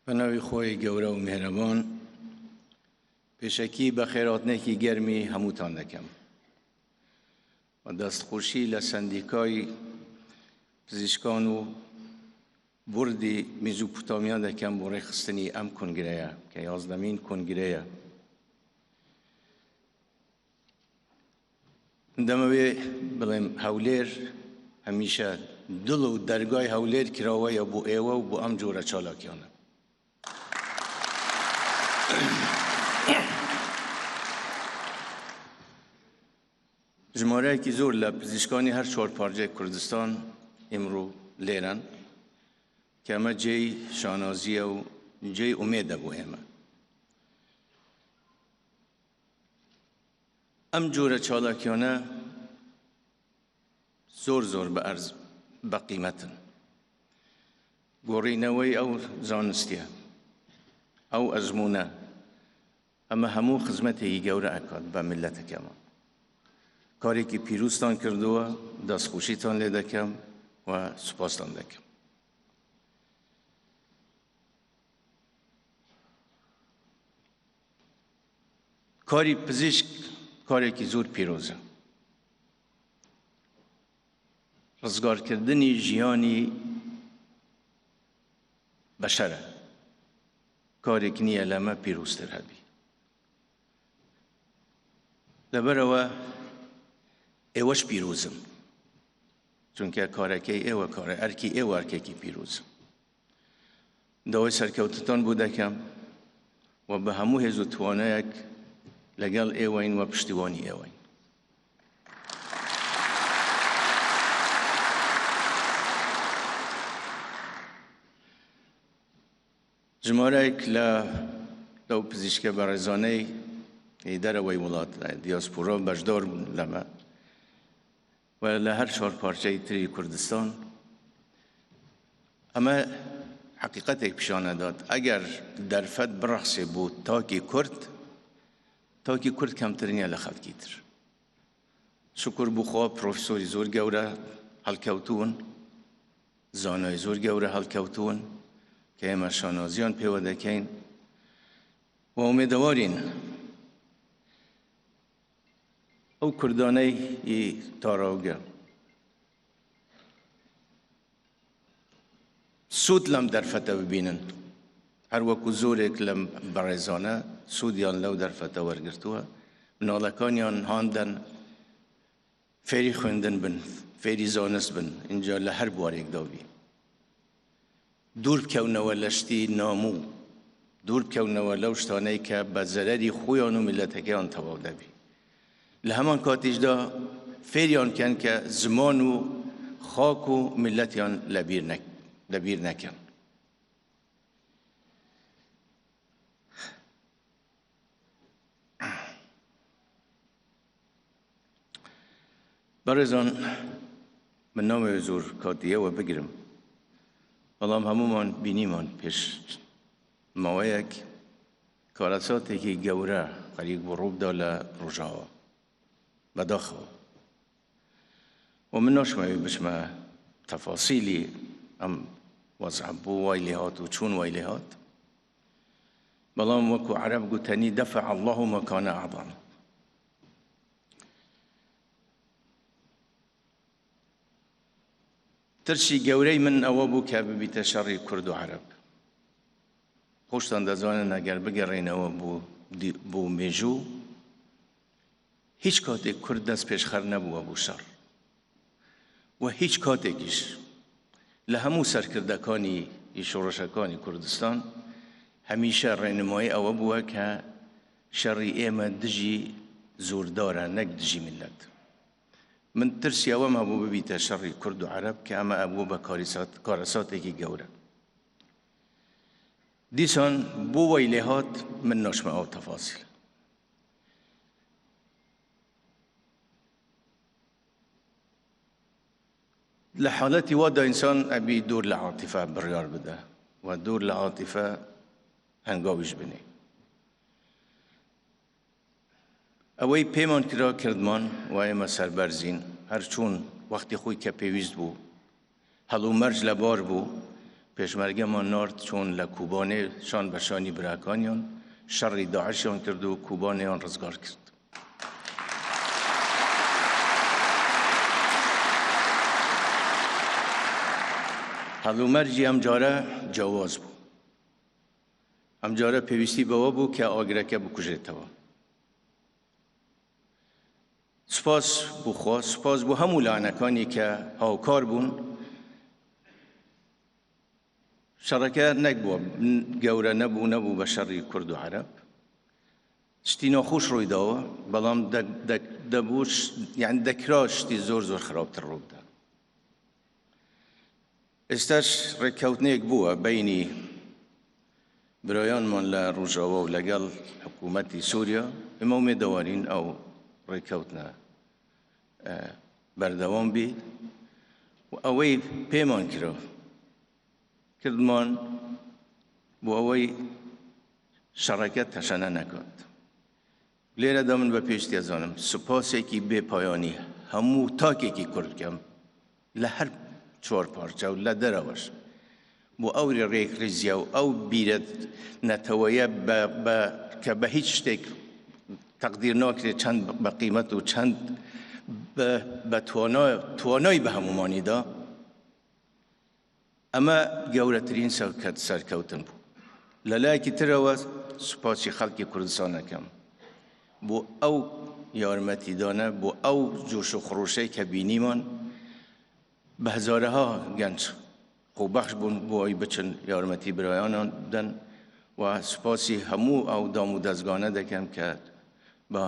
بە ناوی خۆی گەورە و میهرەبان پێشەکی بە خێراتنێکی گەرمی هەمووتان دەکەم و دەستخۆشی لە سەندیکای پزیشکان و بوردی میزوپوتامیا دەکەم بۆ ڕێکخستنی ئەم کۆنگرەیە کە یازدەمین کۆنگرەیە. دەمەوێ بڵێم هەولێر هەمیشە دڵ و دەرگای هەولێر کراوەیە بۆ ئێوە و بۆ ئەم جۆرە چالاکیانە. ژمارەیەکی زۆر لە پزیشکانی هەر چوار پارچەی کوردستان ئیمڕۆ لێرەن کە ئەمە جێی شانازییە و جێی ئومێدە بۆ ئێمە. ئەم جۆرە چالاکیانە زۆر زۆر بە ئەرز بە قیمەتن. گۆڕینەوەی ئەو زانستیە، ئەو ئەزموونە، ئەمە هەموو خزمەتێکی گەورە ئەکات بە میللەتەکەمان. کارێکی پیروزتان کردووە، دەستخۆشیتان لێ دەکەم و سوپاستان دەکەم. کاری پزیشک کارێکی زۆر پیرۆزە. ڕزگارکردنی ژیانی بەشەرە. کارێک نییە لەمە پیرۆزتر هەبی. لەبەرەوە ئێوەش پیرۆزن، چونکە کارەکەی ئێوە کارە ئەرکی ئێوە ئەرکێکی پیرۆزە. داوای سەرکەوتتان بۆ دەکەم و بە هەموو هێز و توانایەک لەگەڵ ئێوەین و پشتیوانی ئێوەین. ژمارەیەک لە لەو پزیشکە بەڕێزانەی دەرەوەی وڵات دیاسپۆرا بەشدار بوون لەمە و لە هەر چوار پارچەی تری کوردستان. ئەمە حقیقەتێک پیشانەدات ئەگەر دەرفەت بڕەخسێ بۆ تاکی کورد، تاکی کورد کەمتر نییە لە خەڵکی تر. شکر بخوا پرۆفسۆری زۆر گەورە هەڵکەوتوون، زانای زۆر گەورە هەڵکەوتوون کە ئێمە شانازیان پێوە دەکەین و ئومێدەوارین ئەو کوردانەی تاراوگە سوود لەم دەرفەتە ببینن، هەروەکو زۆرێک لەم بەڕێزانە سوودیان لەو دەرفەتە وەرگرتووە، مناڵەکانیان هاندەن فێری خوێندن بن، فێری زانست بن، ئینجا لە هەر بوارێکدا بی. دوور بکەونەوە لە شتی ناموو، دوور بکەونەوە لەو شتانەی کە بە زەرەری خۆیان و میللەتەکەیان تەواو دەبی. لە هەمان کاتیشدا فێریان بکەن کە زمان و خاک و میللەتیان لەبیر نەکەن. بەڕێزان من نامەوێت زۆر کاتی ئێوە بگرم، بەڵام هەمومان بینیمان پێش ماوەیەک کارەساتێکی گەورە خەریک بوو ڕووبدا لە ڕۆژاوا، بەداخەوە. و من ناشمەوێت بچمە تەفاسیلی ئەم وەزعە بۆ وای لێهات و چۆن وای لێهات، بەڵام وەکو عەرەب گوتەنی دەفع الله ما کان اعظم. ترسی گەورەی من ئەوە بوو کە ببیتە شەڕی کورد و عەرەب. خۆشتان دەزانن ئەگەر بگەڕێنەوە بۆ مێژوو، هیچ کاتێک کورد دەست پێشخەر نەبووە بۆ شەڕ و هیچ کاتێکیش لە هەموو سەرکردەکانی شۆڕشەکانی کوردستان هەمیشە ڕێنمایی ئەوە بووە کە شەڕی ئێمە دژی زۆردارە نەک دژی میللەت. من ترسی ئەوەم هەبوو ببیتە شەڕی کورد و عەرەب کە ئەمە ئەبوو بە کارەساتێکی گەورە. دیسان بۆ وای لێهات من ناچمە ئەو تەفاسیل. لە حالەتی وادا ئینسان ئەبی دوور لە عاتیفە بڕیار بدە و دوور لە عاتیفە هەنگاویش بنێ. ئەوەی پێمان کرا کردمان و ئێمە سەربەرزین، هەرچۆن وەختی خۆی کە پێویست بوو هەڵومەرج لەبار بوو. پێشمەرگەمان نارد چۆن لە کوبانێ شان بە شانی براکانیان شەڕی داعشیان کرد و کوبانێیان ڕزگار کرد. هەلومەرجی ئەم جارە جیاواز بوو. ئەم جارە پێویستی بەوە بوو کە ئاگرەکە بکوژێتەوە. سوپاس بۆ خوا، سوپاس بۆ هەموو لایەنەکانی کە هاوکار بوون. شەڕەکە نەک بووە گەورە نەبوو، نەبوو بە شەڕی کورد و عەرەب. شتی ناخۆش ڕووی داوە، بەڵام دەبوو یان دەکرا شتی زۆر زۆر خراپتر ڕوو بدات. ئێستاش ڕێککەوتنێک بووە بەینی برایانمان لە ڕۆژاوا و لەگەڵ حکوومەتی سووریا. ئێمە ئومێدەوارین ئەو ڕێککەوتنە بەردەوام بی و ئەوەی پێمان کرا کردمان بۆ ئەوەی شەڕەکە تەشەنە نەکات. لێرەدا من بە پێش تێزانم سوپاسێکی بێ پایانی هەموو تاکێکی کورد بکەم لە هەر چوار پارچە و لە دەرەوەش بۆ ئەو ڕێکڕیزیە و ئەو بیرە نەتەوەیە کە بە هیچ شتێک تەقدیر ناکرێت چەند بە قیمەت و چەند بە توانای بە هەمومانیدا. ئەمە گەورەترین سەرکەوتن بوو. لە لایەکی ترەوە سوپاسی خەڵکی کوردستان ئەکەم بۆ ئەو یارمەتیدانە، بۆ ئەو جۆش و خڕۆشەی کە بینیمان. بە هەزارەها گەنج خۆبەخش بوون بۆ ئەوەی بچن یارمەتی برایانان بدەن و سوپاسی هەموو ئەو دام و دەزگانە دەکەم کە بە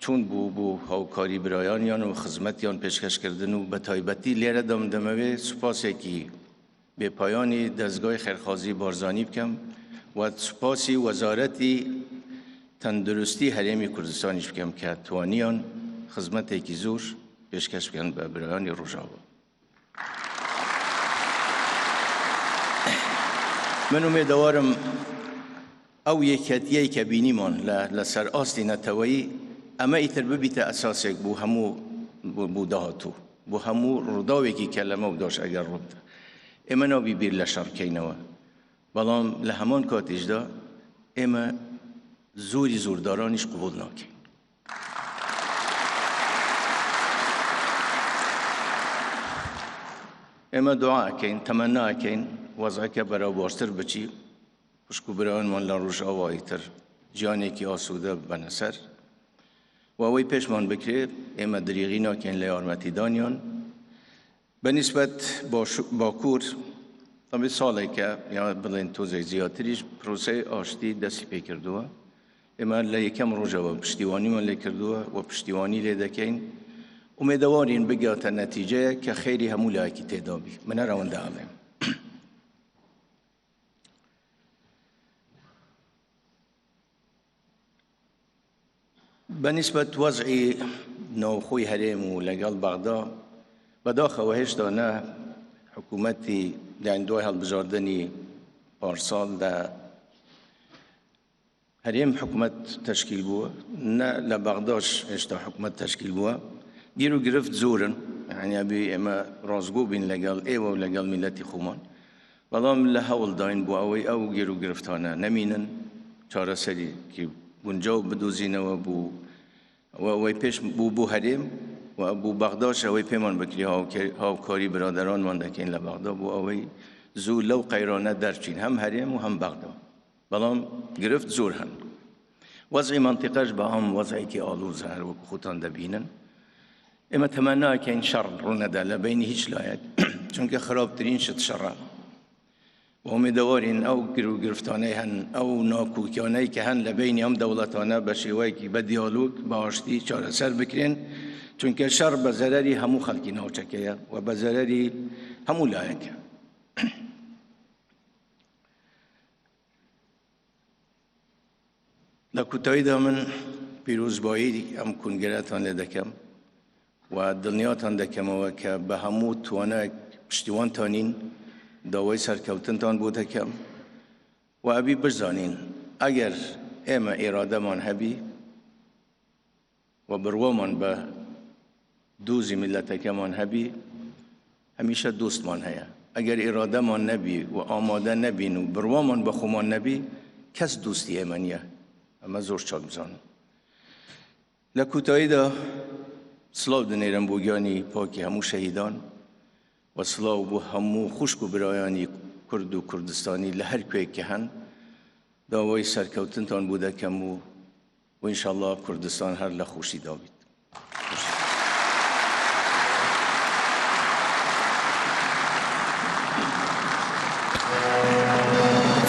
چوون بوو بۆ هاوکاری برایانیان و خزمەتیان پێشکەشکردن و بە تایبەتی لێرەدا من دەمەوێت سوپاسێکی بێپایانی دەزگای خێرخوازی بارزانی بکەم و سوپاسی وەزارەتی تەندروستی هەرێمی کوردستانیش بکەم کە توانیان خزمەتێکی زۆر پێشکەش بکەن بە برایانی ڕۆژاوا. من ئومێدەوارم ئەو یەکەتیەی کە بینیمان لەسەر ئاستی نەتەوەیی ئەمە ئیتر ببیتە ئەساسێک بۆ هەموو بۆ داهاتوو، بۆ هەموو ڕووداوێکی کە لەمە داش ئەگەر ڕووبدا. ئێمە نابی بیر لە شەڕ بکەینەوە، بەڵام لە هەمان کاتیشدا ئێمە زۆری زۆردارانیش قبوڵ ناکەین. ئێمە دوعا ئەکەین، تەمەنا ئەکەین وەزعەکە بەرەو باشتر بچی، خوشک و برایانمان لە ڕۆژئاوایی تر ژیانێکی ئاسوودە ببەنە سەر و ئەوەی پێشمان بکرێ ئێمە دریغی ناکەین لە یارمەتیدانیان. بە نیسبەت باکوور تەبی ساڵێکە یا بڵێن تۆزێک زیاتریش پرۆسەی ئاشتی دەستی پێ کردووە. ئێمە لە یەکەم ڕۆژەوە پشتیوانیمان لێ کردووە و پشتیوانی لێ دەکەین. ئومێدەوارین بگاتە نەتیجەیە کە خێری هەموو لایەکی تێدا بی. من هەر ئەوەندە ئەڵێم. بە نیسبەت وەزعی ناوخۆی هەرێم و لەگەڵ بەغدا، بەداخەوە هێشتا نە حکوومەتی یان دوای هەڵبژاردنی پارساڵ لە هەرێم حکومەت تەشکیل بووە، نە لە بەغداش هێشتا حکومەت تەشکیل بووە. گیر و گرفت زۆرن، یعنی ئەبێ ئێمە ڕاستگۆ بین لەگەڵ ئێوە و لەگەڵ میلەتی خۆمان، بەڵام لە هەوڵداین بۆ ئەوەی ئەو گیر و گرفتانە نەمینن، چارەسەرێکی گونجاو بدۆزینەوە بۆ ئەوەی پێش بوو بۆ هەرێم و بۆ بەغداش، ئەوەی پێمان بکری هاوکاری برادەرانمان دەکەین لە بەغدا بۆ ئەوەی زوو لەو قەیرانە دەرچین، هەم هەرێم و هەم بەغدا. بەڵام گرفت زۆر هەن. وەزعی مەنتیقەش بە عام وەزعێکی ئاڵۆزە، هەر وەکو خۆتان دەبینن. ئێمە تەمەنا ناکەین شەڕ ڕوونەدا لە بەینی هیچ لایەک، چونکە خراپترین شت شەڕە. و ئومێدەوارین ئەو گر و گرفتانەی هەن، ئەو ناکۆکیانەی کە هەن لە بەینی ئەم دەوڵەتانە بە شێوەیەکی بە دیالۆگ بە ئاشتی چارەسەر بکرێن، چونکە شەڕ بە زەرەری هەموو خەڵکی ناوچەکەیە و بە زەرەری هەموو لایەکە. لە کوتاییدا من پیرۆزبایی ئەم کونگرەتان لێ دەکەم و دڵنیاتان دەکەمەوە کە بە هەموو توانایەک پشتیوانتانین، داوای سەرکەوتنتان بۆ دەکەم و ئەبی بزانین ئەگەر ئێمە ئیرادەمان هەبی و بڕوامان بە دۆزی میللەتەکەمان هەبی، هەمیشە دۆستمان هەیە. ئەگەر ئیرادەمان نەبی و ئامادە نەبین و بڕوامان بە خۆمان نەبی، کەس دۆستی ئێمە نییە. ئەمە زۆر چاک بزانن. لە کۆتاییدا سڵاو دەنێرم بۆ گیانی پاکی هەموو شەهیدان و سڵاو بۆ هەموو خوشک و برایانی کورد و کوردستانی لە هەر کوێک کە هەن. داوای سەرکەوتنتان بۆ دەکەم و و ئینشاڵڵا کوردستان هەر لە خۆشیدا بیت.